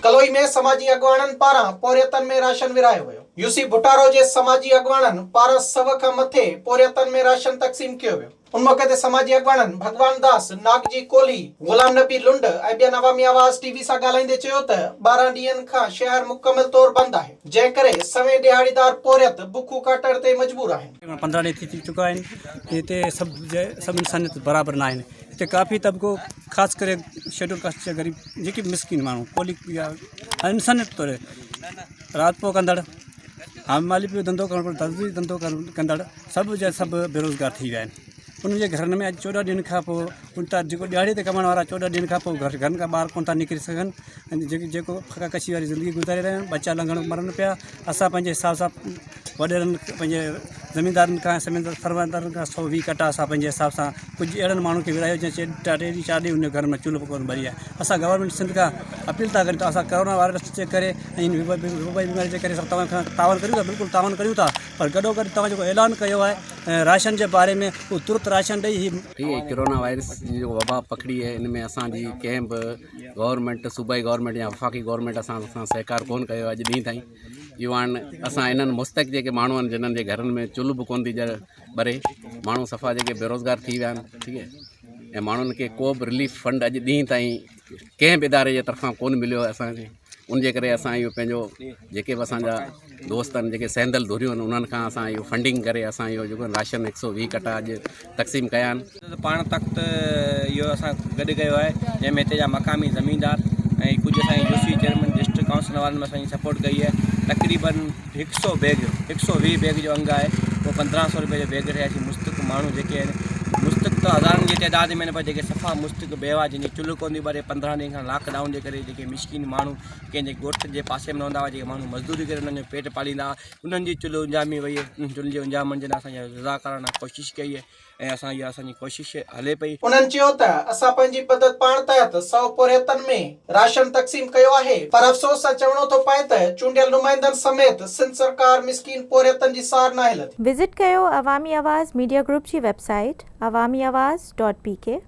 ڪلوئي ۾ سماجي اڳواڻن پاران پورهيتن ۾ راشن ورهايو ويو. يوسي ڀٽارو جي سماجي اڳواڻن پاران سوَ کان مٿي پورهيتن ۾ راشن تقسيم ڪيو ويو. ان موقعي تي سماجي اڳواڻن ڀڳوان داس، ناگجي ڪولهي، غلام نبي لنڊ ۽ ٻين عوامي آواز ٽي وي سان ڳالهائيندي چيو ته 12 ڏينهن کان شهر مڪمل طور بند آهي، جنهن ڪري سوين ڏهاڙيدار پورهيت بکون ڪاٽڻ تي مجبور آهن. تقريبن 15 ڏينهن ٿي چڪا آهن هتي سڀ سڀ انسانيت برابر نه آهن هتي ڪافي طبقو خاص ڪري شيڊول ڪاسٽ جا غريب جيڪي به مسڪين ماڻهو ڪولي يا انسانيت طور رات پو ڪندڙ حمالي پيو ڌنڌو ڪرڻ پيو درزي ڌنڌو ڪندڙ سڀ جا سڀ بيروزگار ٿي ويا آهن انهن جي گهرن ۾ اڄ 14 ڏينهن کان پوء اتان جيڪو ڏهاڙي تي ڪمائڻ وارا 14 ڏينهن کان پوء گهر گهرن کان ٻاهر ڪونه ٿا نڪري سگهن ۽ جيڪي جيڪو فاقا ڪشي واري زندگي گذاري رهيا آهن ٻچا لنگهڻ مرن پيا اسان پنهنجي حساب سان وڏيرن پنهنجي زميندارن کان سرمائيدارن کان 120 ڪٽا اسان پنهنجي حساب سان ڪجهه اهڙن ماڻهن کي ورهايو جنهن چي ٽي ڏينهن چار ڏينهن ان گهر ۾ چولهه به ڪونه ٻري آهي اسان گورنمينٽ سنڌ کان اپيل ٿا ڪريون ته اسان ڪرونا وائرس جي ڪري ۽ هن وبائي بيماري جي ڪري اسان توهان کان تعاون ڪريون ٿا بلڪل تعاون ڪريون ٿا پر گڏو گڏ توهان جيڪو اعلان ڪيو آهي راشن جي باري ۾ اهو ترت راشن ڏئي هي هي ڪرونا وائرس جي جيڪو وبا پکڙي آهي ان ۾ اسان جي ڪنهن به گورنمينٽ صوبائي گورنمينٽ يا وفاقي گورنمينٽ اسان سان سهڪار ڪونه ڪيو آهي اڄ ڏينهن تائين اهو هاڻ اسان انهن مستحق جيڪي ماڻهو آهن جنن جي گهرن ۾ چلهه به ڪونه ٿي ٻري ماڻهو صفا جيڪي بيروزگار ٿي ويا آهن ٺيڪ آهي ۽ ماڻهن کي ڪو به رليف فنڊ اڄ ڏينهن تائين ڪنهن به اداري جي طرفان ڪونه مليو آهي اسانکي ان جي ڪري اسان اهو پنهنجو جيڪي به اسانجا دوست آهن جيڪي سهندل ڌريون آهن انهن کان اسان اهو فنڊنگ ڪري اسان اهو جيڪو راشن 120 ڪٽا اڄ تقسيم ڪيا آهن. پاڻ تخت اهو اسان گڏ ڪيو آهي جنهن ۾ هتي جا مقامي زميندار ۽ ڪجهه اسان جي يوسي چيئرمين ڊسٽرڪٽ ڪائونسل وارن به اسان جي سپورٽ ڪئي آهي تقريبن هڪ سو بيگ 120 بيگ جو انگ آهي اهو 1500 روپئي جو بيگ ٺاهياسين مستحق ماڻهو جيڪي آهن مستحق ته هزارن جي تعداد ۾ آهن پر جيڪي صفا مستحق بيواهه جن جي چلهه ڪونه ٿي ٻري 15 ڏينهن کان لاڪ ڊائون جي ڪري جيڪي مسڪين ماڻهو ڪنهن جي ڳوٺ جي پاسي ۾ رهندا هئا جيڪي ماڻهو مزدوري ڪري انهن جو پيٽ پاليندا هئا انهن جي چلهه اجهامي وئي انهن چلهن جي اجهامڻ جي لاء اسان رضاڪارانه ڪوشش ڪئي آهي ۽ اسان اها اسان جي ڪوشش هلي پئي. انهن چيو ته اسان پنهنجي مدد پاڻ تحت 100 پورهيتن ۾ راشن تقسيم ڪيو آهي پر افسوس سان چوڻو ٿو پئي ته چونڊيل نمائندن سميت سنڌ سرڪار مسڪين پورهيتن جي سار ناهي لڌي. وزٽ ڪيو عوامي آواز ميڊيا گروپ جي web site Awami Awaz dot P K.